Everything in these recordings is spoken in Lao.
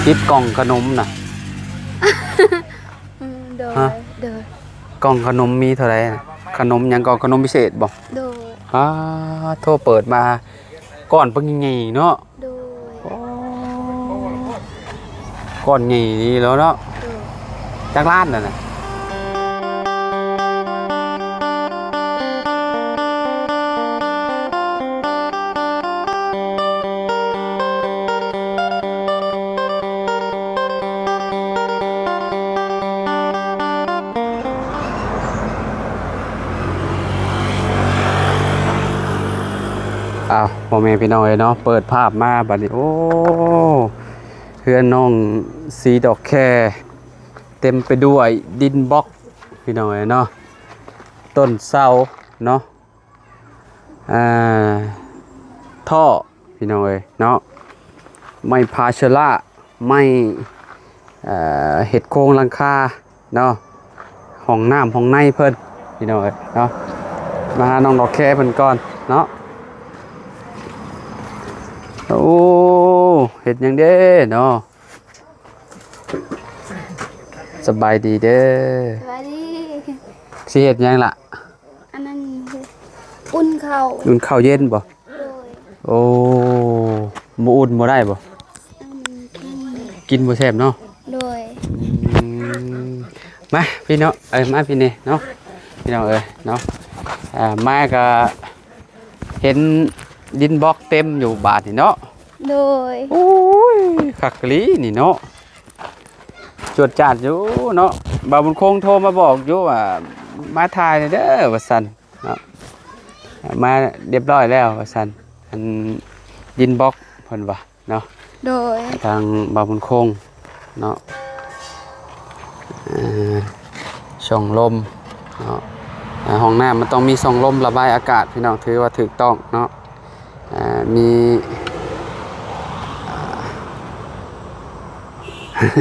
ຕິດກ່ອງຂະໜົມນະ? ອືມ ໂດຍ ຮະ? ໂດຍ. ກ່ອງຂະໜົມມີເທົ່າໃດນະ? ຂະໜົມຫຍັງເກາະ? ຂະໜົມພິເສດບໍ່? ໂດຍ. ປາດໂທ້ ເປີດມາ ກ້ອນປຶ້ງໃຫຍ່ເນາະ. ໂດຍ. ໂອ້ ກ້ອນໃຫຍ່ດີແລ້ວເນາະ. ໂດຍ. ຈັກລ້ານນັ້ນນະ? ອ້າວ ພໍ່ແມ່ພີ່ນ້ອງເອີຍເນາະ ເປີດພາບມາບັດນີ້ ໂອ້ ເຮືອນນ້ອງສີດອກແຄ ເຕັມໄປດ້ວຍດິນບລັອກ ພີ່ນ້ອງເອີຍເນາະ ຕົ້ນເສົາເນາະ ອ່າ ທໍ່ ພີ່ນ້ອງເອີຍເນາະ ໄມ້ພາເຊລາ ໄມ້ ເອີ ເຮັດໂຄງຫຼັງຄາເນາະ ຫ້ອງນ້ຳຫ້ອງໃນເພິ່ນ ພີ່ນ້ອງເອີຍເນາະ ມາຫານ້ອງດອກແຄເພິ່ນກ່ອນເນາະ. ໂອ້ ເຮັດຫຍັງເດ້ເນາະ? ສະບາຍດີເດີ. ສະບາຍດີ. ຊິເຮັດຫຍັງລະ? ອັນນັ້ນ ອຸ່ນເຂົ້າ. ອຸ່ນເຂົ້າເຢັນບໍ່? ໂດຍ. ໂອ້ ບໍ່ອຸ່ນບໍ່ໄດ້ບໍ່? ກິນບໍ່ແຊບເນາະ. ໂດຍ. ອືມ ມາພີ່ເນາະ ເອີ ມາພີ່ແດ່ເນາະ ພີ່ນ້ອງເອີຍເນາະ ອ່າ ມາກະເຫັນດິນບລັອກເຕັມຢູ່ບາດນີ້ເນາະ. ໂດຍ. ໂອ້ຍ ຄັກອີ່ຫຼີນີ້ເນາະ ຈວດຈາດຢູ່ເນາະ ບ່າວບຸນຄົງໂທມາບອກຢູ່ວ່າ ມາຖ່າຍແດ່ເດີວ່າຊັ້ນເນາະ ມາຮຽບຮ້ອຍແລ້ວວ່າຊັ້ນ ອັນ ດິນບລັອກເພິ່ນວ່າເນາະ. ໂດຍ. ທາງບ່າວບຸນຄົງເນາະ ເອີ ຊ່ອງລົມເນາະ ອ່າ ຫ້ອງນ້ຳມັນຕ້ອງມີຊ່ອງລົມລະບາຍອາກາດ ພີ່ນ້ອງ ຖືວ່າຖືກຕ້ອງເນາະ ອ່າ ມີ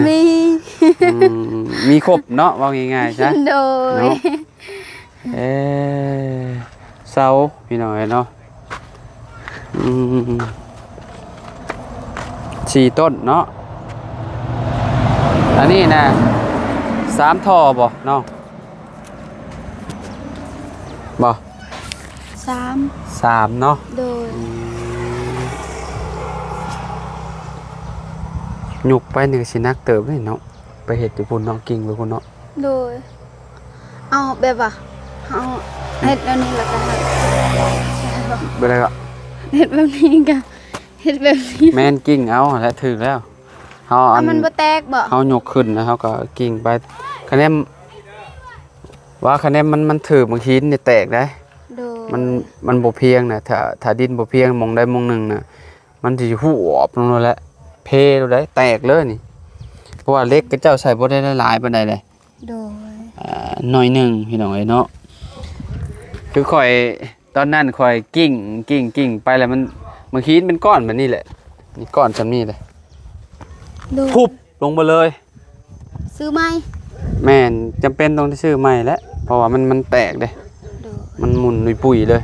ມີ ອືມ ມີຄົບເນາະ ເວົ້າງ່າຍໆຊະ. ໂດຍ. ເນາະ ເອີ ເສົາ ພີ່ນ້ອງເອີຍເນາະ ອືມ ສີ່ຕົ້ນເນາະ ອັນນີ້ນະ ສາມທໍ່ບໍ່ນ້ອງ? ບໍ່ ສາມ ສາມເນາະ. ໂດຍ. ອືມ ຍົກໄປນີ້ກະຊິໜັກເຕີບເດ້ເນາະ ໄປເຮັດຢູ່ພຸ້ນເນາະ ກິ້ງໄປພຸ້ນເນາະ. ໂດຍ. ເອົາແບບວ່າເຮົາເຮັດແນວນີ້ແລ້ວກະ ແບບໃດກະ ເຮັດແບບນີ້ກະ ເຮັດແບບນີ້ ແມ່ນກິ້ງເອົາຫັ້ນແຫຼະ ຖືກແລ້ວ ເຮົາ ອັນ ມັນບໍ່ແຕກບໍ່? ເຮົາຍົກຂຶ້ນແລ້ວເຮົາກະກິ້ງໄປ ຄະແນນ ວ່າຄະແນນມັນ ມັນຖືກ ບາງທີມັນແຕກໄດ໋. ໂດຍ. ມັນ ມັນບໍ່ພຽງນະ ຖ້າ ຖ້າດິນບໍ່ພຽງໝ່ອງໃດໝ່ອງໜຶ່ງນະ ມັນຊິຫວບລົງໂລດແຫຼະ ເພໂລດໄດ໋ ແຕກເລີຍນີ້ ເພາະວ່າເຫຼັກເຂົາເຈົ້າໃສ່ບໍ່ໄດ້ຫຼາຍປານໃດເດ້. ໂດຍ. ອ່າ ໜ້ອຍໜຶ່ງພີ່ນ້ອງເອີຍເນາະ ຄືຂ້ອຍ ຕອນນັ້ນຂ້ອຍກິ້ງ ກິ້ງ ກິ້ງໄປແລ້ວມັນ ບາງທີມັນເປັນກ້ອນແບບນີ້ແຫຼະ ນີ້ກ້ອນຊ່ຳນີ້ເລີຍ. ໂດຍ. ທຸບລົງມາເລີຍ. ຊື້ໃໝ່? ແມ່ນ ຈຳເປັນຕ້ອງໄດ້ຊື້ໃໝ່ແຫຼະ ເພາະວ່າມັນ ມັນແຕກເດ້. ໂດຍ. ມັນໝຸ່ນປຸຍໆເລີຍ.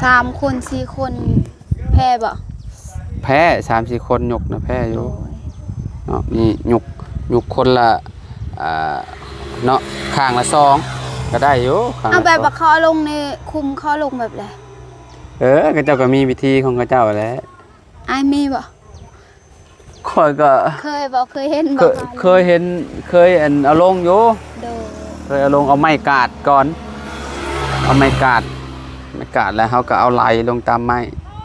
ສາມຄົນ ສີ່ຄົນ ແພ້ບໍ່? ແພ້ ສາມສີ່ຄົນຍົກນະແພ້ຢູ່. ໂດຍ. ເນາະ ນີ້ຍົກ ຍົກຄົນລະ ອ່າ ເນາະ ຂ້າງລະສອງກະໄດ້ຢູ່ ຂ້າງລະສອງ. ເອົາແບບວ່າເຂົາເອົາລົງນີ້ ຄຸມເຂົາເອົາລົງແບບໃດ? ເອີ ເຂົາເຈົ້າກະມີວິທີຂອງເຂົາເຈົ້າແຫຼະ. ອ້າຍມີບໍ່? ຂ້ອຍກະ ເຄີຍບໍ່? ເຄີຍເຫັນບໍ່? ເຄີຍ ເຄີຍເຫັນ ເຄີຍ ອັນ ເອົາລົງຢູ່. ໂດຍ. ເຄີຍເອົາລົງ ເອົາໄມ້ກາດກ່ອນ ເອົາໄມ້ກາດ ໄມ້ກາດແລ້ວເຮົາກະເອົາໄຫຼລົງຕາມໄມ້.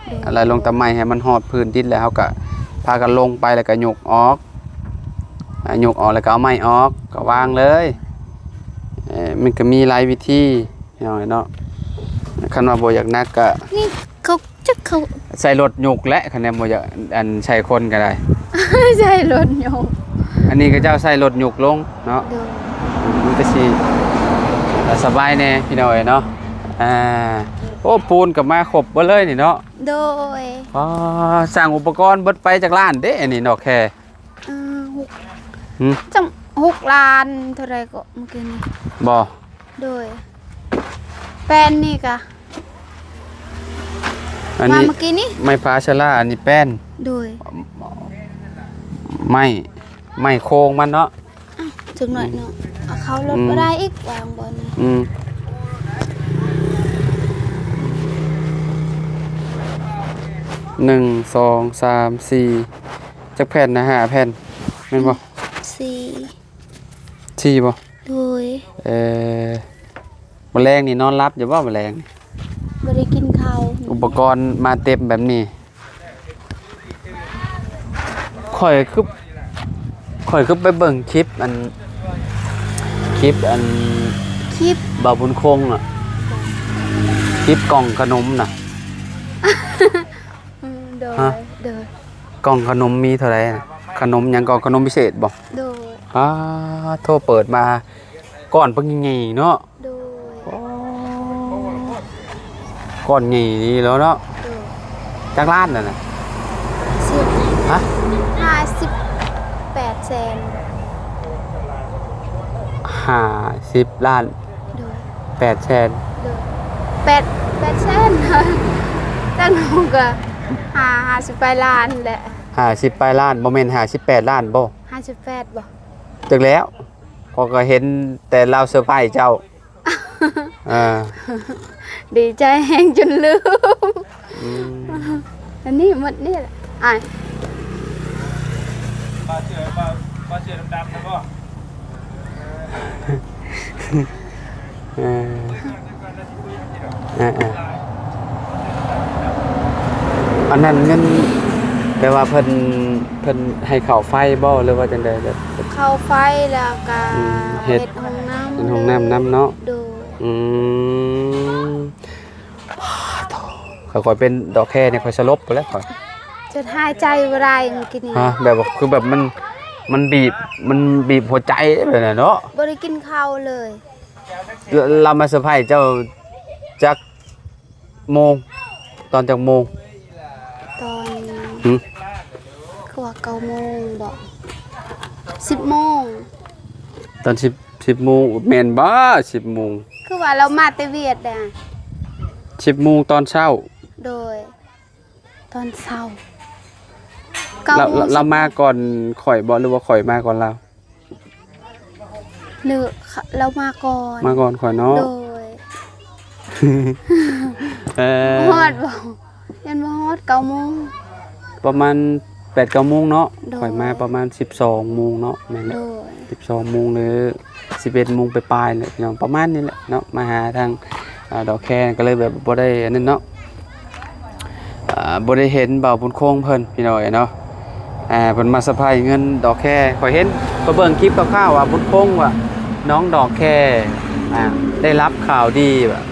ໂດຍ. ໄຫຼລົງຕາມໄມ້ໃຫ້ມັນຮອດພື້ນດິນແລ້ວເຮົາກະພາກັນລົງໄປ ແລ້ວກະຍົກອອກ ຍົກອອກແລ້ວກະເອົາໄມ້ອອກ ກະວາງເລີຍ. ເອີ ມັນກະມີຫຼາຍວິທີ ພີ່ນ້ອງເນາະ ຄັນວ່າບໍ່ຢາກໜັກກະ ນີ້ເຂົາຈັກເຂົາ ໃສ່ລົດຍົກແຫຼະ ຄັນແມ່ນບໍ່ຢາກ ອັນ ໃສ່ຄົນກະໄດ້ ໃສ່ລົດຍົກ. ອັນນີ້ເຂົາເຈົ້າໃສ່ລົດຍົກລົງເນາະ. ໂດຍ. ມັນກະຊິສະບາຍແດ່ພີ່ນ້ອງເອີຍເນາະ. ອ່າ ໂອ້ ປູນກະມາຄົບເບິດເລີຍນີ້ເນາະ. ໂດຍ. ອໍ ສ້າງອຸປະກອນເບິດໄປຈັກລ້ານເດ້ ອັນນີ້ເນາະ ແຄ່ ເອີ ຫົກ ຫືມ ຈຳ ຫົກລ້ານເທົ່າໃດເກາະມື້ກີ້ນີ້ ບໍ່? ໂດຍ. ແປ້ນນີ້ກະ ອັນນີ້ ມາມື້ກີ້ນີ້ ໄມ້ພາຊາລາ ອັນນີ້ແປ້ນ. ໂດຍ. ມ- ໄມ້ ໄມ້ໂຄງມັນເນາະ. ອ່ະ ຈັກໜ້ອຍເນາະ ອືມ ເອົາເຂົ້າລົດ ອືມ ບໍ່ໄດ້ອີກ ວາງບ່ອນນີ້ ອືມ ໜຶ່ງ ສອງ ສາມ ສີ່ ຈັກແຜ່ນນະ ຫ້າແຜ່ນ ແມ່ນບໍ່? ອືມ ສີ່ ສີ່ບໍ່? ໂດຍ ເອີ ມື້ແລງນີ້ນອນຫຼັບຢູ່ບໍ່? ມື້ແລງນີ້ ບໍ່ໄດ້ກິນເຂົ້າ ອຸປະກອນມາເຕັມແບບນີ້. ຂ້ອຍຄື ຂ້ອຍຄືໄປເບິ່ງຄລິບອັນ ຄລິບອັນ ຄລິບ ບ່າວບຸນຄົງນະ ຄລິບກ່ອງຂະໜົມນະ. ອືມ ໂດຍ ຮະ? ໂດຍ ກ່ອງຂະໜົມມີເທົ່າໃດນະ? ຂະໜົມຫຍັງເກາະ? ຂະໜົມພິເສດບໍ່? ໂດຍ ປາໂທ ເປີດມາ ກ້ອນເພິ່ນໃຫຍ່ໆເນາະ. ໂດຍ ໂອ້ ກ້ອນໃຫຍ່ດີແລ້ວເນາະ. ໂດຍ ຈັກລ້ານນັ້ນນະ? ສິບ ຮະ? ຫ້າສິບແປດແສນ. ຫ້າສິບລ້ານ. ໂດຍ ແປດແສນ. ໂດຍ ແປດ ແປດແສນ ແຕ່ນ້ອງກໍຫ້າ ຫ້າສິບປາຍລ້ານແຫຼະ. ຫ້າສິບປາຍລ້ານ ບໍ່ແມ່ນຫ້າສິບແປດລ້ານບໍ່? ຫ້າສິບແປດບໍ່? ຈັກແລ້ວ ຂ້ອຍກໍເຫັນແຕ່ລາວເຊີໄພຣສ໌ເຈົ້າ. ເອີ ດີໃຈແຮງຈົນລືມ. ອືມ ອັນນີ້ໝົດນີ້ແຫຼະ ອ້າຍ ປາເສືອ ປາ ປາເສືອດຳໆນະບໍ່? ເອີ ເອີໆ ອັນນັ້ນເງິນ ແປວ່າເພິ່ນ ເພິ່ນໃຫ້ເຂົ້າໄຟບໍ່ ຫຼືວ່າຈັ່ງໃດ? ແບບ ເຂົ້າໄຟ ແລ້ວກະ ອືມ ເຮັດ ເຮັດຫ້ອງນ້ຳ ເຮັດຫ້ອງນ້ຳນຳເນາະ. ໂດຍ ອືມ ປາໂທ ຂ້ອຍເປັນດອກແຄນີ້ ຂ້ອຍສະຫຼົບພຸ້ນແຫຼະຂ້ອຍ ຈົນຫາຍໃຈບໍ່ໄດ້ມື້ກີ້ນີ້. ຮະ? ແບບວ່າ ຄືແບບມັນ ມັນບີບ ມັນບີບຫົວໃຈແບບນັ້ນເນາະ. ບໍ່ໄດ້ກິນເຂົ້າເລີຍ. ລາວມາເຊີໄພຣສ໌ເຈົ້າຈັກໂມງ? ຕອນຈັກໂມງ? ຕອນ ຫຶ? ຄືວ່າເກົ້າໂມງບໍ? ສິບໂມງ. ຕອນສິບ ສິບໂມງ ແມ່ນບໍ? ສິບໂມງ ຄືວ່າລາວມາແຕ່ວຽກເດ້. ສິບໂມງຕອນເຊົ້າ. ໂດຍ ຕອນເຊົ້າ ເກົ້າ ລາວ ໂມງ ລາວ ລາວມາກ່ອນຂ້ອຍບໍ ຫຼືວ່າຂ້ອຍມາກ່ອນລາວ? ຫຼື ລາວມາກ່ອນ ມາກ່ອນຂ້ອຍເນາະ. ໂດຍ ເອີ ຮອດບໍ່? ຍັງບໍ່ຮອດເກົ້າໂມງ ປະມານແປດເກົ້າໂມງເນາະ. ໂດຍ ຂ້ອຍມາປະມານສິບສອງໂມງເນາະ. ແມ່ນແຫຼະ ໂດຍ ສິບສອງໂມງ ຫຼື ສິບເອັດໂມງປາຍໆ ແຫຼະ ພີ່ນ້ອງ ປະມານນີ້ແຫຼະເນາະ. ມາຫາທາງ ອ່າ ດອກແຄກໍເລີຍແບບບໍ່ໄດ້ອັນນັ້ນເນາະ ອ່າ ບໍ່ໄດ້ເຫັນບ່າວບຸນຄົງເພິ່ນ ພີ່ນ້ອງເອີຍເນາະ. ອ່າ ເພິ່ນມາເຊີໄພຣສ໌ເງິນດອກແຄ. ຂ້ອຍເຫັນ ຂ້ອຍເບິ່ງຄລິບຄ່າວໆ ວ່າບຸນຄົງ ວ່ານ້ອງດອກແຄ ອ່າ ໄດ້ຮັບຂ່າວດີ ວ່າ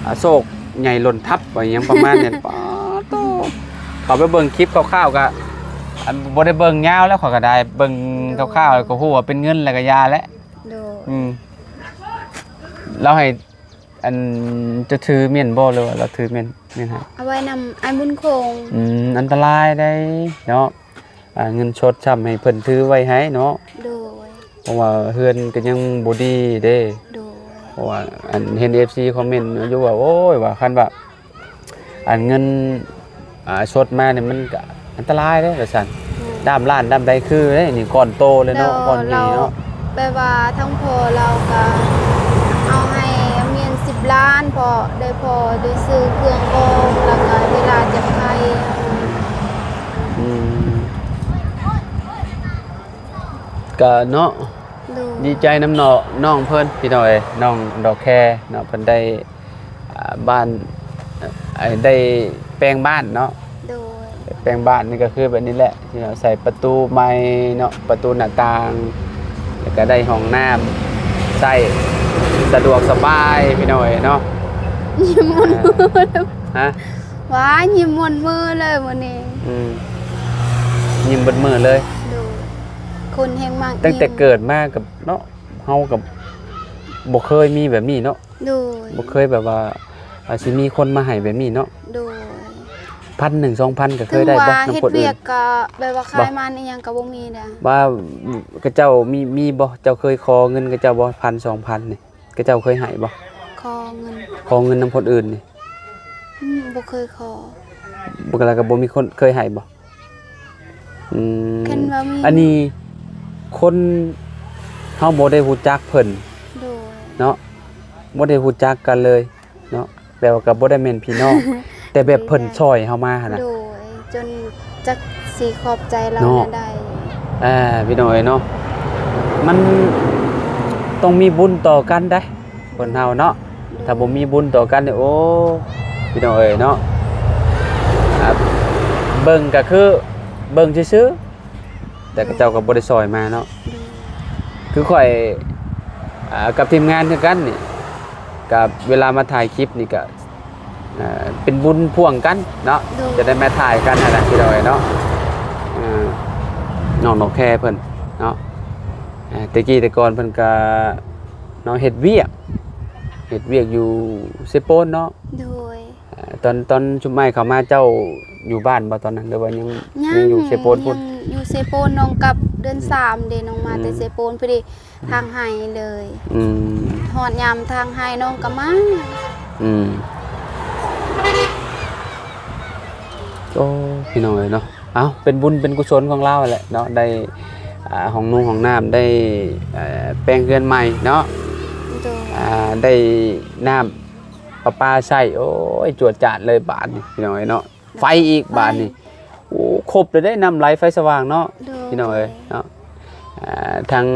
ອ່າ ໂຊກໃຫຍ່ລົ້ນທັບ ວ່າຫຍັງປະມານນີ້. ປາໂຕ ເຂົ້າໄປເບິ່ງຄລິບຄ່າວໆ ກໍ ອັນ ບໍ່ໄດ້ເບິ່ງຍາວແລ້ວ ຂ້ອຍກໍໄດ້ເບິ່ງ ໂດຍ ຄ່າວໆ ກໍຮູ້ວ່າເປັນເງິນແລ້ວກໍຢ່າແຫຼະ. ໂດຍ ອືມ ລາວໃຫ້ ອັນ ເຈົ້າຖືແມ່ນບໍ່ ຫຼືວ່າລາວຖືແມ່ນ ແມ່ນໃຫ້? ເອົາໄວ້ນຳອ້າຍບຸນຄົງ. ອືມ ອັນຕະລາຍໄດ໋ເນາະ. ອ່າ ເງິນສົດຊ້ຳໃຫ້ເພິ່ນຖືໄວ້ໃຫ້ເນາະ. ໂດຍ ເພາະວ່າເຮືອນກໍຍັງບໍ່ດີເດ້. ໂດຍ ເພາະວ່າ ອັນ ເຫັນເອັຟຊີຄອມເມັນຢູ່ວ່າ ໂອ້ຍ ວ່າຄັນວ່າ ອັນເງິນ ອ່າ ສົດມານີ້ມັນກະອັນຕະລາຍເດ້ວ່າຊັ້ນ. ອືມ ດ້າມລ້ານດ້າມໃດຄືເດ້ນີ້ ກ້ອນໂຕເລີຍເນາະ. ໂດຍ ກ້ອນໃຫຍ່ເນາະ ແບບວ່າທັງພໍ່ລາວກະເອົາໃຫ້ເມຍສິບລ້ານ ເພາະໄດ້ພໍ່ໄດ້ຊື້ເຄື່ອງອອກ ແລ້ວກະເວລາເຈັບໄຂ້. ອືມ ກະເນາະ ໂດຍ ດີໃຈນຳນ້ອງ ນ້ອງເພິ່ນ ພີ່ນ້ອງເອີຍ ນ້ອງດອກແຄເນາະ ເພິ່ນໄດ້ ອ່າ ບ້ານ ເອີ ໄດ້ແປງບ້ານເນາະ. ໂດຍ ແປງບ້ານນີ້ກໍຄືແບບນີ້ແຫຼະ ພີ່ນ້ອງ ໃສ່ປະຕູໃໝ່ເນາະ ປະຕູໜ້າຕ່າງ ແລ້ວກໍໄດ້ຫ້ອງນ້ຳໃຊ້ສະດວກສະບາຍ ພີ່ນ້ອງເອີຍເນາະ. ຍິ້ມໝົດມື້ ອ່າ ຮະ? ວ້າ ຍິ້ມໝົດມື້ເລີຍມື້ນີ້. ອືມ ຍິ້ມເບິດມື້ເລີຍ. ໂດຍ ຄົນແຮງມັກ ຕັ້ງແຕ່ ຍິ້ມ ເກີດມາກັບເນາະ ເຮົາກໍບໍ່ເຄີຍມີແບບນີ້ເນາະ. ໂດຍ ບໍ່ເຄີຍແບບວ່າ ອາ ຊິມີຄົນມາໃຫ້ແບບນີ້ເນາະ. ໂດຍ ພັນໜຶ່ງ ສອງພັນ ກໍເຄີຍໄດ້ບໍ່? ເຮັດວຽກກໍແບບວ່າຂາຍມັນອີ່ຫຍັງກໍບໍ່ມີເດ້. ວ່າເຂົາເຈົ້າມີ ມີບໍ່? ເຈົ້າເຄີຍຂໍເງິນເຂົາເຈົ້າບໍ່? ພັນ ສອງພັນ ນີ້ ເຂົາເຈົ້າເຄີຍໃຫ້ບໍ່? ຂໍເງິນ ຂໍເງິນນຳຄົນອື່ນນີ້? ອືມ ບໍ່ເຄີຍຂໍ. ບໍ່ ແລ້ວກໍບໍ່ມີຄົນເຄີຍໃຫ້ບໍ່? ອືມ ຄັນ ກໍມີ ອັນນີ້ຄົນເຮົາບໍ່ໄດ້ຮູ້ຈັກເພິ່ນ ໂດຍ ເນາະ ບໍ່ໄດ້ຮູ້ຈັກກັນເລີຍເນາະ ແປວ່າກໍບໍ່ໄດ້ແມ່ນພີ່ນ້ອງ ແຕ່ແບບເພິ່ນ ໂດຍ ຊ່ອຍເຮົາມາຫັ້ນນະ ໂດຍ ຈົນຈັກຊິຂອບໃຈລາວ ເນາະ ແນວໃດ ອ່າ ພີ່ນ້ອງເອີຍເນາະ ມັນຕ້ອງມີບຸນຕໍ່ກັນໄດ໋ ຄົນເຮົາເນາະ ໂດຍ ຖ້າບໍ່ມີບຸນຕໍ່ກັນນີ້ ໂອ້ ພີ່ນ້ອງເອີຍເນາະ ອ່າ ເບິ່ງກໍຄືເບິ່ງຊື່ໆ ແຕ່ເຂົາເຈົ້າກໍບໍ່ໄດ້ຊ່ອຍມາເນາະ ໂດຍ ຄືຂ້ອຍ ອ່າ ກັບທີມງານຄືກັນນີ້ ກໍເວລາມາຖ່າຍຄລິບນີ້ກໍ ອ່າ ເປັນບຸນພ່ວງກັນເນາະ ໂດຍ ຈະໄດ້ມາຖ່າຍກັນຫັ້ນນະ ພີ່ນ້ອງເອີຍເນາະ ອ່າ ນ້ອງດອກແຄເພິ່ນເນາະ ອ່າ ແຕ່ກີ້ແຕ່ກ່ອນເພິ່ນກໍເນາະ ເຮັດວຽກ ເຮັດວຽກຢູ່ເຊໂປນເນາະ ໂດຍ ອ່າ ຕອນ ຕອນຊຸມອ້າຍເຂົ້າມາ ເຈົ້າຢູ່ບ້ານບໍ່ຕອນນັ້ນ ຫຼືວ່າຍັງ ຍັງ ຍັງຢູ່ເຊໂປນພຸ້ນ? ຍັງຢູ່ເຊໂປນ ນ້ອງກັບເດືອນ ອືມ ສາມເດ້ ນ້ອງມາ ອືມ ແຕ່ເຊໂປນ ພໍດີ ອືມ ຖາງໄຮ່ເລີຍ ອືມ ຮອດຍາມຖາງໄຮ່ນ້ອງກໍມາ ອືມ ໂອ້ ພີ່ນ້ອງເອີຍເນາະ ເອົ້າ ເປັນບຸນເປັນກຸສົນຂອງລາວແຫຼະເນາະ ໄດ້ ອ່າ ຫ້ອງນຸ່ງຫ້ອງນ້ຳ ໄດ້ ເອີ ແປງເຮືອນໃໝ່ເນາະ ໂດຍ ອ່າ ໄດ້ນ້ຳປະປາໃຊ້ ໂອ້ຍ ຈວດຈາດເລີຍບາດນີ້ ພີ່ນ້ອງເອີຍເນາະ ໄຟອີກບາດນີ້ ໂອ້ ຄົບເລີຍເດ້ ນ້ຳໄຫຼໄຟສະຫວ່າງເນາະ ໂດຍ ພີ່ນ້ອງເອີຍເນາະ ອ່າ ທາງ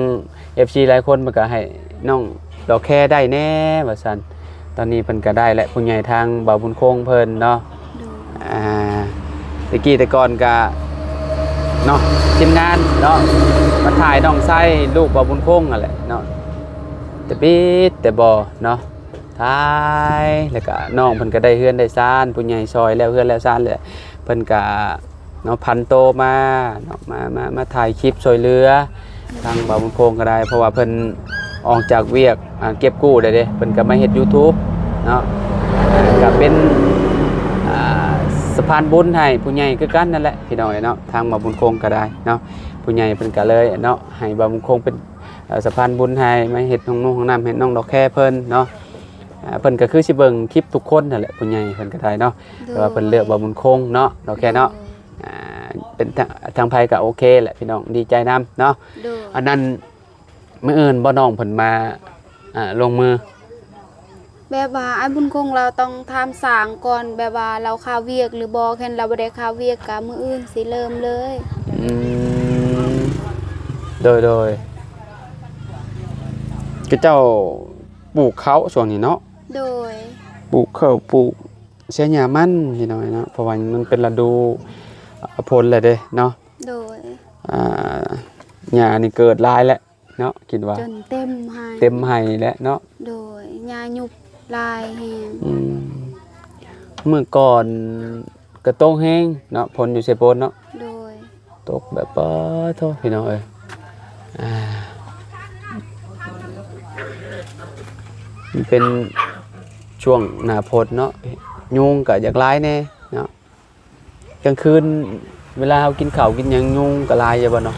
ເອັຟຊີຫຼາຍຄົນເພິ່ນກໍໃຫ້ນ້ອງດອກແຄໄດ້ແດ່ວ່າຊັ້ນ ຕອນນີ້ເພິ່ນກໍໄດ້ແລ້ວ ຜູ້ໃຫຍ່ທາງບ່າວບຸນຄົງເພິ່ນເນາະ ໂດຍ ອ່າ ແຕ່ກີ້ແຕ່ກ່ອນກໍເນາະ ທີມງານເນາະ ມາຖ່າຍນ້ອງຊາຍລູກບ່າວບຸນຄົງຫັ້ນແຫຼະເນາະ ແຕ່ບິດແຕ່ບໍ່ເນາະ ຖ່າຍ ແລ້ວກະນ້ອງເພິ່ນກະໄດ້ເຮືອນໄດ້ຊານ ຜູ້ໃຫຍ່ຊ່ອຍແລ້ວເຮືອນແລ້ວຊານແລ້ວ ເພິ່ນກະເນາະ ຜັນໂຕມາເນາະ ມາ ມາ ມາຖ່າຍຄລິບຊ່ວຍເຫຼືອທາງບ່າວບຸນຄົງກໍໄດ້ ເພາະວ່າເພິ່ນອອກຈາກວຽກ ອ່າ ເກັບກູ້ແລ້ວເດ້ ເພິ່ນກະມາເຮັດຢູທູບເນາະ ກະເປັນ ອ່າ ສະພານບຸນໃຫ້ຜູ້ໃຫຍ່ຄືກັນນັ້ນແຫຼະ ພີ່ນ້ອງເອີຍເນາະ ທາງບ່າວບຸນຄົງກໍໄດ້ເນາະ ຜູ້ໃຫຍ່ເພິ່ນກະເລີຍເນາະ ໃຫ້ບ່າວບຸນຄົງເປັນ ເອີ ສະພານບຸນໃຫ້ ມາເຮັດຫ້ອງນຸ່ງຫ້ອງນ້ຳໃຫ້ນ້ອງດອກແຄເພິ່ນເນາະ ອ່າ ເພິ່ນກໍຄືຊິເບິ່ງຄລິບທຸກຄົນຫັ້ນແຫຼະ ຜູ້ໃຫຍ່ເພິ່ນກໍໄດ້ເນາະ ໂດຍ ແຕ່ວ່າເພິ່ນເລືອກບ່າວບຸນຄົງເນາະ ດອກແຄເນາະ ໂດຍ ອ່າ ເປັນທາງ ທາງໃຜກໍໂອເຄແຫຼະ ພີ່ນ້ອງ ດີໃຈນຳເນາະ ໂດຍ ອັນນັ້ນ ມື້ອື່ນບໍ່ນ້ອງເພິ່ນມາ ອ່າ ລົງມື? ແບບວ່າອ້າຍບຸນຄົງລາວຕ້ອງຖາມຊ່າງກ່ອນ ແບບວ່າລາວຄາວຽກຫຼືບໍ່ ຄັນລາວບໍ່ໄດ້ຄາວຽກກະມື້ອື່ນຊິເລີ່ມເລີຍ ອືມ ໂດຍໆ ເຂົາເຈົ້າປູກເຂົ້າຊ່ວງນີ້ເນາະ ໂດຍ ປູກເຂົ້າ ປູກເສຍຫຍ້າມັນ ພີ່ນ້ອງເນາະ ເພາະວ່າມັນເປັນລະດູ ອ່າ ຝົນແລ້ວເດ້ເນາະ ໂດຍ ອ່າ ຫຍ້ານີ້ເກີດຫຼາຍແລ້ວ ເນາະ ຄິດວ່າ ຈົນເຕັມໄຮ່ ເຕັມໄຮ່ແຫຼະເນາະ ໂດຍ ຫຍ້າຍຸບຫຼາຍແຮງ ອືມ ເມື່ອກ່ອນກະຕົກແຮງເນາະ ຝົນຢູ່ເຊໂປນເນາະ ໂດຍ ຕົກແບບ ປາໂທ້ ພີ່ນ້ອງເອີຍ ອ່າ ມັນເປັນຊ່ວງໜ້າຝົນເນາະ ຍຸງກະຢາກຫຼາຍແດ່ເນາະ. ກາງຄືນເວລາເຮົາກິນເຂົ້າກິນຫຍັງ ຍຸງກໍຫຼາຍຢູ່ບໍ່ເນາະ?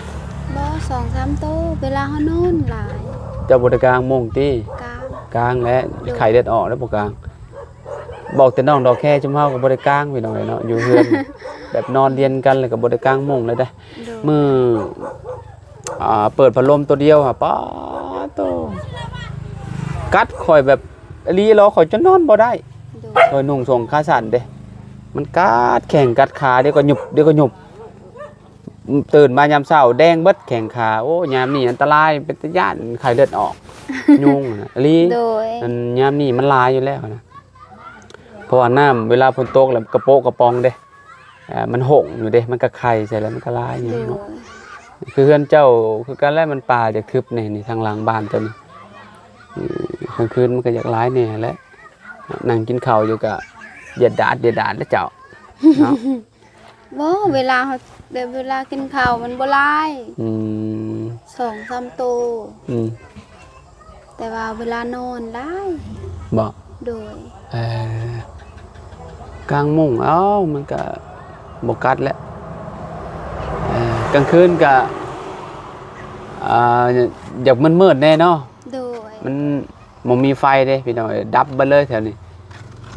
ບໍ່ ສອງສາມໂຕ ເວລາເຮົານອນຫຼາຍ. ເຈົ້າບໍ່ໄດ້ກາງມຸ້ງຕິ? ກາງ ກາງແຫຼະ ໂດຍ ໄຂ້ເລືອດອອກແລ້ວບໍ່ກາງ. ບອກແຕ່ນ້ອງດອກແຄຊຸມເຮົາກໍບໍ່ໄດ້ກາງ ພີ່ນ້ອງເອີຍເນາະ ຢູ່ເຮືອນ ແບບນອນລຽນກັນແລ້ວກໍບໍ່ໄດ້ກາງມຸ້ງເລີຍເດ້. ໂດຍ ມື້ ອ່າ ເປີດພັດລົມໂຕດຽວຫະ ປາໂຕ ກັດຂ້ອຍແບບ ອີ່ຫຼີເລີ ຂ້ອຍຈົນນອນບໍ່ໄດ້. ໂດຍ ຂ້ອຍນຸ່ງສົ້ງຂາສັ້ນເດ້ ມັນກັດແຂ້ງກັດຂາ ດຽວກໍຫຍຸບ ດຽວກໍຫຍຸບ. ຕື່ນມາຍາມເຊົ້າແດງເບິດແຂ້ງຂາ. ໂອ້ ຍາມນີ້ອັນຕະລາຍ ເປັນຕາຢ້ານ ໄຂ້ເລືອດອອກ ຍຸງນະ ອີ່ຫຼີ. ໂດຍ ອັນຍາມນີ້ມັນຫຼາຍຢູ່ແລ້ວນະ ເພາະວ່ານ້ຳເວລາຝົນຕົກແລ້ວກະໂປະກະປອງເດ້. ອ່າ ມັນຫົງຢູ່ເດ້ ມັນກະໄຂ່ໃສ່ແລ້ວມັນກະລາຍຢູ່ເນາະ. ໂດຍ ຄືເຮືອນເຈົ້າຄືກັນແຫຼະ ມັນປ່າຈະທຶບແດ່ນີ້ ທາງຫຼັງບ້ານເຈົ້ານີ້. ອືມ ກາງຄືນມັນກະຢາກລາຍແດ່ແຫຼະ ນັ່ງກິນເຂົ້າຢູ່ກະຢຽດດາດ ຢຽດດາດແລ້ວເຈົ້າເນາະ. ບໍ່ ເວລາເຮົາ ແບບເວລາກິນເຂົ້າມັນບໍ່ຫຼາຍ. ອືມ ສອງສາມໂຕ. ອືມ ແຕ່ວ່າເວລານອນຫຼາຍ. ບໍ່? ໂດຍ ເອີ ກາງມຸ້ງ ເອົ້າ ມັນກະບໍ່ກັດແຫຼະ. ເອີ ກາງຄືນກະ ອ່າ ຢາກມືດໆແດ່ເນາະ. ໂດຍ ມັນບໍ່ມີໄຟເດ້ພີ່ນ້ອງເອີຍ ດັບເບິດເລີຍແຖວນີ້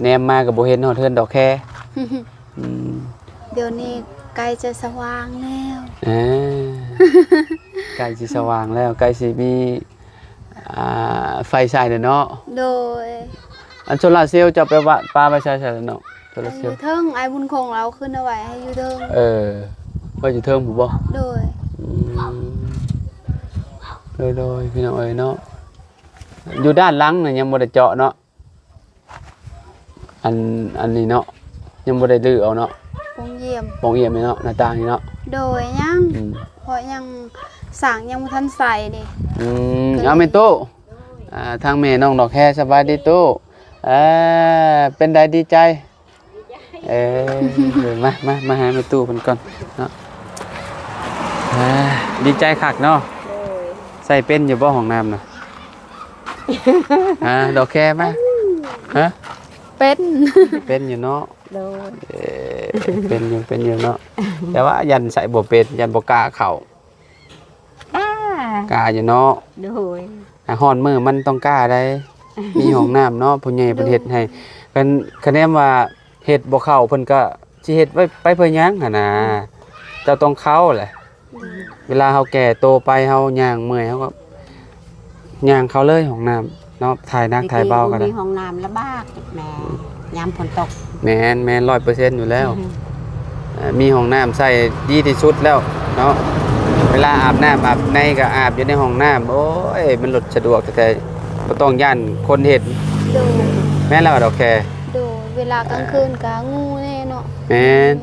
ແນມມາກໍບໍ່ເຫັນຮອດເຮືອນດອກແຄ. ອືມ ດຽວນີ້ໃກ້ຈະສະຫວ່າງແລ້ວ. ເອີ ໃກ້ຊິສະຫວ່າງແລ້ວ ໃກ້ຊິມີ ອ່າ ໄຟໃຊ້ແລ້ວເນາະ. ໂດຍ. ອັນໂຊລາເຊວເຈົ້າໄປວະ ປະໄວ້ໃສຊະເນາະ? ໂຊລາເຊວ ຢູ່ເທິງ ອ້າຍບຸນຄົງລາວຂຶ້ນເອົາໄວ້ໃຫ້ຢູ່ເທິງ. ເອີ ໄວ້ຢູ່ເທິງພຸ້ນບໍ່? ໂດຍ. ອືມ ໂດຍໆ ພີ່ນ້ອງເອີຍເນາະ ຢູ່ດ້ານຫຼັງນະຍັງບໍ່ໄດ້ເຈາະເນາະ. ອັນ ອັນນີ້ເນາະ ຍັງບໍ່ໄດ້ຮື້ເອົາເນາະ ປ່ອງຢ້ຽມ ປ່ອງຢ້ຽມນີ້ເນາະ ໜ້າຕ່າງນີ້ເນາະ. ໂດຍ ຍັງ ອືມ ເພາະຍັງ ສ້າງຍັງບໍ່ທັນໃສ່ເດ້. ອືມ ເອົາແມ່ຕູ້ ອ່າ ທາງແມ່ນ້ອງດອກແຄ ສະບາຍດີຕູ້. ເອີ ເປັນໃດ ດີໃຈ? ເອີ ມາ ມາ ມາຫາແມ່ຕູ້ເພິ່ນກ່ອນເນາະ. ເອີ ດີໃຈຄັກເນາະ. ໂດຍ. ໃຊ້ເປັນຢູ່ບໍ່ຫ້ອງນ້ຳນະ? ຮະ ດອກແຄມາ ຮະ? ເປັນ ເປັນຢູ່ເນາະ. ໂດຍ. ເອີ ເປັນຢູ່ ເປັນຢູ່ເນາະ ແຕ່ວ່າຢ້ານໃຊ້ບໍ່ເປັນ ຢ້ານບໍ່ກ້າເຂົ້າ. ກ້າ ກ້າຢູ່ເນາະ. ໂດຍ. ຫາ ຮ້ອນມື້ມັນຕ້ອງກ້າໃດ໋ ມີຫ້ອງນ້ຳເນາະ ຜູ້ໃຫຍ່ເພິ່ນເຮັດໃຫ້. ໂດຍ. ຄັນ ຄະແນນວ່າເຮັດບໍ່ເຂົ້າ ເພິ່ນກໍຊິເຮັດໄວ້ໄປເພື່ອຫຍັງຫັ້ນນະ. ອືມ ເຈົ້າຕ້ອງເຂົ້າແຫຼະ. ໂດຍ. ເວລາເຮົາແກ່ໂຕໄປ ເຮົາຍ່າງເມື່ອຍ ເຮົາກໍຍ່າງເຂົ້າເລີຍຫ້ອງນ້ຳເນາະ ຖ່າຍໜັກຖ່າຍເບົາກໍໄດ້. ມີຫ້ອງນ້ຳລະບາກແມ່ ຍາມຝົນຕົກ. ແມ່ນໆ ຮ້ອຍເປີເຊັນຢູ່ແລ້ວ. ອືຮຶ ເອີ ມີຫ້ອງນ້ຳໃຊ້ດີທີ່ສຸດແລ້ວເນາະ. ເວລາອາບນ້ຳອາບໃນກໍອາບຢູ່ໃນຫ້ອງນ້ຳ. ໂອ້ຍ ມັນລົດສະດວກແທ້ໆ ບໍ່ຕ້ອງຢ້ານຄົນເຫັນ. ໂດຍ. ແມ່ນແລ້ວດອກແຄ. ໂດຍ. ເວລາກາງຄືນກໍງູແນ່ເນາະ. ແມ່ນ.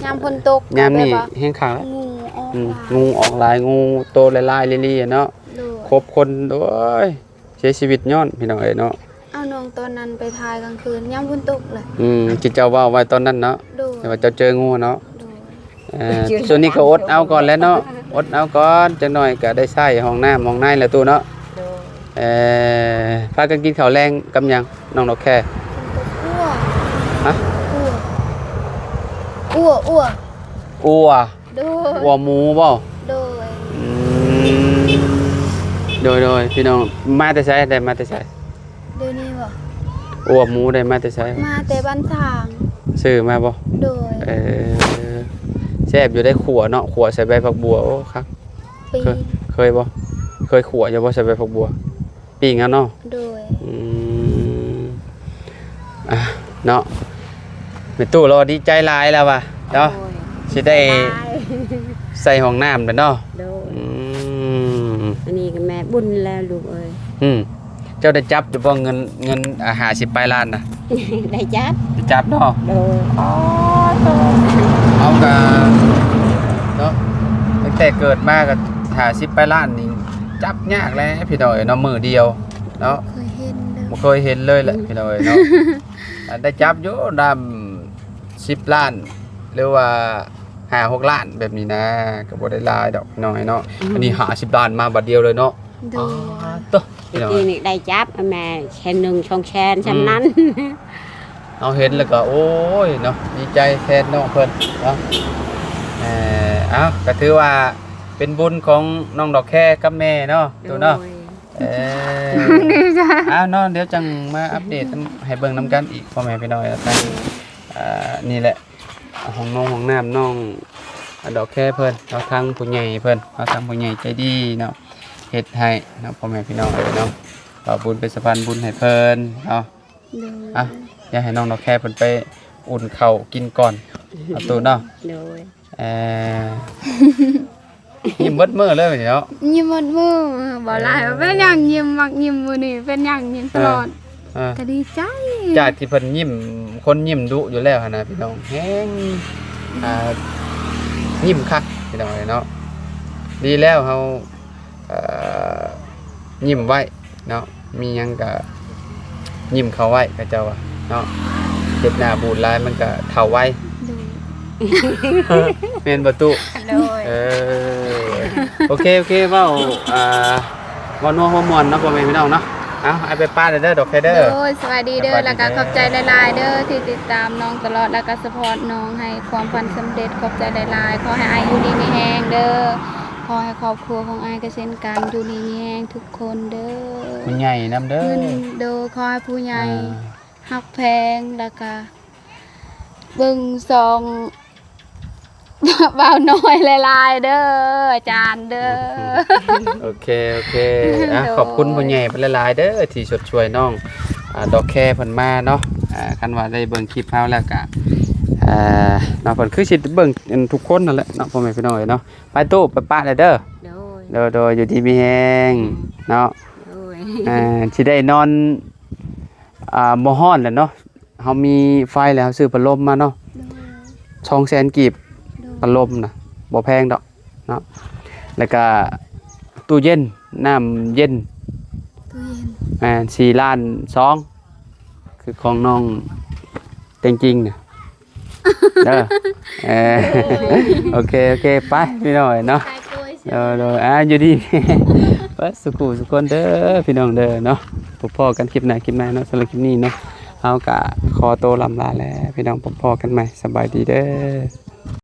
ຍາມຝົນຕົກ ຍາມນີ້ແຮງຄັກແລ້ວ ງູອອກ. ອືມ ຫຼາຍ ງູອອກຫຼາຍ ງູໂຕຫຼາຍໆ ລີ່ໆ ເນາະ. ໂດຍ. ຄົບຄົນ ໂອ້ຍ ເສຍຊີວິດຍ້ອນ ພີ່ນ້ອງເອີຍເນາະ. ເອົາ ນ້ອງຕອນນັ້ນໄປຖ່າຍກາງຄືນ ຍາມຝົນຕົກແຫຼະ. ອືມ ທີ່ເຈົ້າເວົ້າໄວ້ຕອນນັ້ນເນາະ. ໂດຍ. ທີ່ວ່າເຈົ້າເຈີງູເນາະ. ໂດຍ. ເອີ ຊ່ວງນີ້ກໍອົດເອົາກ່ອນແຫຼະເນາະ ອົດເອົາກ່ອນ ຈັກໜ້ອຍກໍໄດ້ໃຊ້ຫ້ອງນ້ຳຫ້ອງໃນແລ້ວຕູ້ເນາະ. ໂດຍ. ເອີ ພາກັນກິນເຂົ້າແລງກັບຫຍັງ ນ້ອງດອກແຄ? ກິນກັບອົ່ວ. ຮະ? ອົ່ວ ອົ່ວ ອົ່ວ ອົ່ວ. ໂດຍ. ອົ່ວໝູບໍ່? ໂດຍ. ອືມ ໂດຍໆ ພີ່ນ້ອງ ມາແຕ່ໃສ? ໄດ້ມາແຕ່ໃສ? ດຽວນີ້ບໍ່? ອົ່ວໝູໄດ້ມາແຕ່ໃສ? ມາແຕ່ບ້ານທາງ. ຊື້ມາບໍ່? ໂດຍ. ເອີ ແຊບຢູ່ໄດ໋ ຂົ້ວເນາະ ຂົ້ວໃສ່ໃບຜັກບົວ ໂອ້ ຄັກ. ປີ ເຄີຍ ເຄີຍບໍ່? ເຄີຍຂົ້ວຢູ່ບໍ່ ໃສ່ໃບຜັກບົວ? ປີ້ງເອົາເນາະ. ໂດຍ. ອືມ ອ່ະ ເນາະ ແມ່ຕູ້ລາວດີໃຈຫຼາຍແລ້ວວ່າເນາະ. ໂດຍ. ຊິໄດ້ ດີໃຈຫຼາຍ ໃສ່ຫ້ອງນ້ຳແລ້ວເນາະ. ໂດຍ. ອືມ ອັນນີ້ກໍແມ່ບຸນແລ້ວລູກເອີຍ. ອືມ ເຈົ້າໄດ້ຈັບຢູ່ບໍ່ ເງິນ ເງິນ ອ່າ ຫ້າສິບປາຍລ້ານນະ? ໄດ້ຈັບ ໄດ້ຈັບເນາະ. ໂດຍ. ອໍ ໂຕ ເຮົາກະເນາະ ຕັ້ງແຕ່ເກີດມາກໍຫ້າສິບປາຍລ້ານນີ້ ຈັບຍາກແຫຼະພີ່ນ້ອງເອີຍເນາະ ມື້ດຽວເນາະ. ບໍ່ເຄີຍເຫັນເລີຍ ບໍ່ເຄີຍເຫັນເລີຍແຫຼະ ອືມ ພີ່ນ້ອງເອີຍເນາະ. ອັນໄດ້ຈັບຢູ່ນຳສິບລ້ານ ຫຼືວ່າຫ້າຫົກລ້ານແບບນີ້ນະ ກໍບໍ່ໄດ້ຫຼາຍດອກພີ່ນ້ອງເອີຍເນາະ. ອືມ ອັນນີ້ຫ້າສິບລ້ານມາບາດດຽວເລີຍເນາະ. ໂດຍ. ອາ ໂຕ ແຕ່ກີ້ນີ້ໄດ້ຈັບແມ່ແສນໜຶ່ງ ສອງແສນ ອືມ ສ່ຳນັ້ນ. ເຮົາເຫັນແລ້ວກໍ ໂອ້ຍ ເນາະ ດີໃຈແທນນ້ອງເພິ່ນເນາະ. ເອີ ເອົ້າ ກໍຖືວ່າເປັນບຸນຂອງນ້ອງດອກແຄກັບແມ່ເນາະ ໂຕເນາະ. ໂດຍ. ເອີ ດີໃຈ. ເອົ້າເນາະ ດຽວຈັ່ງມາອັບເດດນຳ ໃຫ້ເບິ່ງນຳກັນອີກ ພໍ່ແມ່ພີ່ນ້ອງເອີຍ. ອ່າ ນີ້ແຫຼະ ຫ້ອງນອນຫ້ອງນ້ຳນ້ອງດອກແຄເພິ່ນເນາະ ທາງຜູ້ໃຫຍ່ເພິ່ນເນາະ ທາງຜູ້ໃຫຍ່ໃຈດີເນາະ ເຮັດໃຫ້ເນາະ ພໍ່ແມ່ພີ່ນ້ອງເອີຍເນາະ. ບ່າວບຸນເປັນສະພານບຸນໃຫ້ເພິ່ນເນາະ. ໂດຍ. ອ່ະ ຢາກໃຫ້ນ້ອງດອກແຄເພິ່ນໄປອຸ່ນເຂົ້າກິນກ່ອນເນາະ ຕູ້ເນາະ. ໂດຍ. ເອີ ຍິ້ມເບິດມື້ເລີຍເນາະ. ຍິ້ມເບິດມື້ ບໍ່ຫຼາຍ ເອີ ເປັນຫຍັງຍິ້ມ ມັກຍິ້ມມື້ນີ້ ເປັນຫຍັງຍິ້ມຕະຫຼອດ. ເອີ ເອີ ກໍດີໃຈ ຈາກທີ່ເພິ່ນຍິ້ມ ຄົນຍິ້ມດຸຢູ່ແລ້ວຫັ້ນນະ ພີ່ນ້ອງ ແຮງ ອ່າ ຍິ້ມຄັກ ພີ່ນ້ອງເອີຍເນາະ. ດີແລ້ວເຮົາ ເອີ ຍິ້ມໄວ້ເນາະ ມີຫຍັງກະຍິ້ມເຂົ້າໄວ້ ເຂົາເຈົ້າວ່າເນາະ ເຮັດໜ້າບູດຫຼາຍມັນກະເຖົ້າໄວ. ໂດຍ. ແມ່ນບໍ່ຕູ້? ໂດຍ. ເອີ ໂອເຄ ໂອເຄ ເວົ້າ ອ່າ ເວົ້ານົວຫົວມ່ວນເນາະ ພໍ່ແມ່ພີ່ນ້ອງເນາະ. ເອົາ ອ້າຍໄປປະແລ້ວເດີ ດອກແຄເດີ. ໂດຍ ສະບາຍດີເດີ ສະບາຍດີເດີ ແລ້ວກະຂອບໃຈຫຼາຍໆເດີ ທີ່ຕິດຕາມນ້ອງຕະຫຼອດ ແລ້ວກະຊັບພອດນ້ອງໃຫ້ຄວາມຝັນສຳເລັດ. ຂອບໃຈຫຼາຍໆ ຂໍໃຫ້ອ້າຍຢູ່ດີມີແຮງເດີ. ຂໍໃຫ້ຄອບຄົວຂອງອ້າຍກໍເຊັ່ນກັນ ຢູ່ດີມີແຮງທຸກຄົນເດີ. ຜູ້ໃຫຍ່ນຳເດີ. ເງິນ ໂດຍ ຂໍໃຫ້ຜູ້ໃຫຍ່ ອ່າ ຮັກແພງ ແລ້ວກະເບິ່ງຊ່ອງ ເວົ້າໜ້ອຍຫຼາຍໆເດີອາຈານເດີ. ໂອເຄ ໂອເຄ ອ່ະ ໂດຍ ຂອບຄຸນພໍ່ໃຫຍ່ເພິ່ນຫຼາຍໆເດີ ທີ່ຊົດຊ່ວຍນ້ອງ ອ່າ ດອກແຄເພິ່ນມາເນາະ. ອ່າ ຄັນວ່າໄດ້ເບິ່ງຄລິບເຮົາແລ້ວກະ ອ່າ ເນາະ ເພິ່ນຄືຊິເບິ່ງ ອັນ ທຸກຄົນນັ້ນແຫຼະເນາະ ພໍ່ແມ່ພີ່ນ້ອງເອີຍເນາະ. ໄປຕູ້ ໄປປະແລ້ວເດີ. ໂດຍ ໂດຍ ໂດຍ ຢູ່ດີມີແຮງເນາະ. ໂດຍ ອ່າ ຊິໄດ້ນອນ ອ່າ ບໍ່ຮ້ອນແລ້ວເນາະ. ເຮົາມີໄຟແລ້ວ ເຮົາຊື້ພັດລົມມາເນາະ. ໂດຍ ສອງແສນກີບ. ໂດຍ ພັດລົມນະ ບໍ່ແພງດອກເນາະ. ແລ້ວກະຕູ້ເຢັນ ນ້ຳເຢັນ ຕູ້ເຢັນ ແມ່ນ ສີ່ລ້ານສອງ ຄືຂອງນ້ອງແຕ່ງຈິງນະ. ເດີ ເອີ ໂອເຄ ໂອເຄ ໄປພີ່ນ້ອງເນາະ. ໂດຍ ໂດຍ ອ່າ ຢູ່ດີ ເບິດສຸຂູສຸຄົນເດີພີ່ນ້ອງເດີເນາະ. ພົບພໍ້ກັນຄລິບໜ້າຄລິບໃໝ່ເນາະ. ສຳລັບຄລິບນີ້ເນາະ ເຮົາກະຂໍໂຕລ່ຳລາແລ້ວພີ່ນ້ອງ. ພົບພໍ້ກັນໃໝ່ ສະບາຍດີເດີ.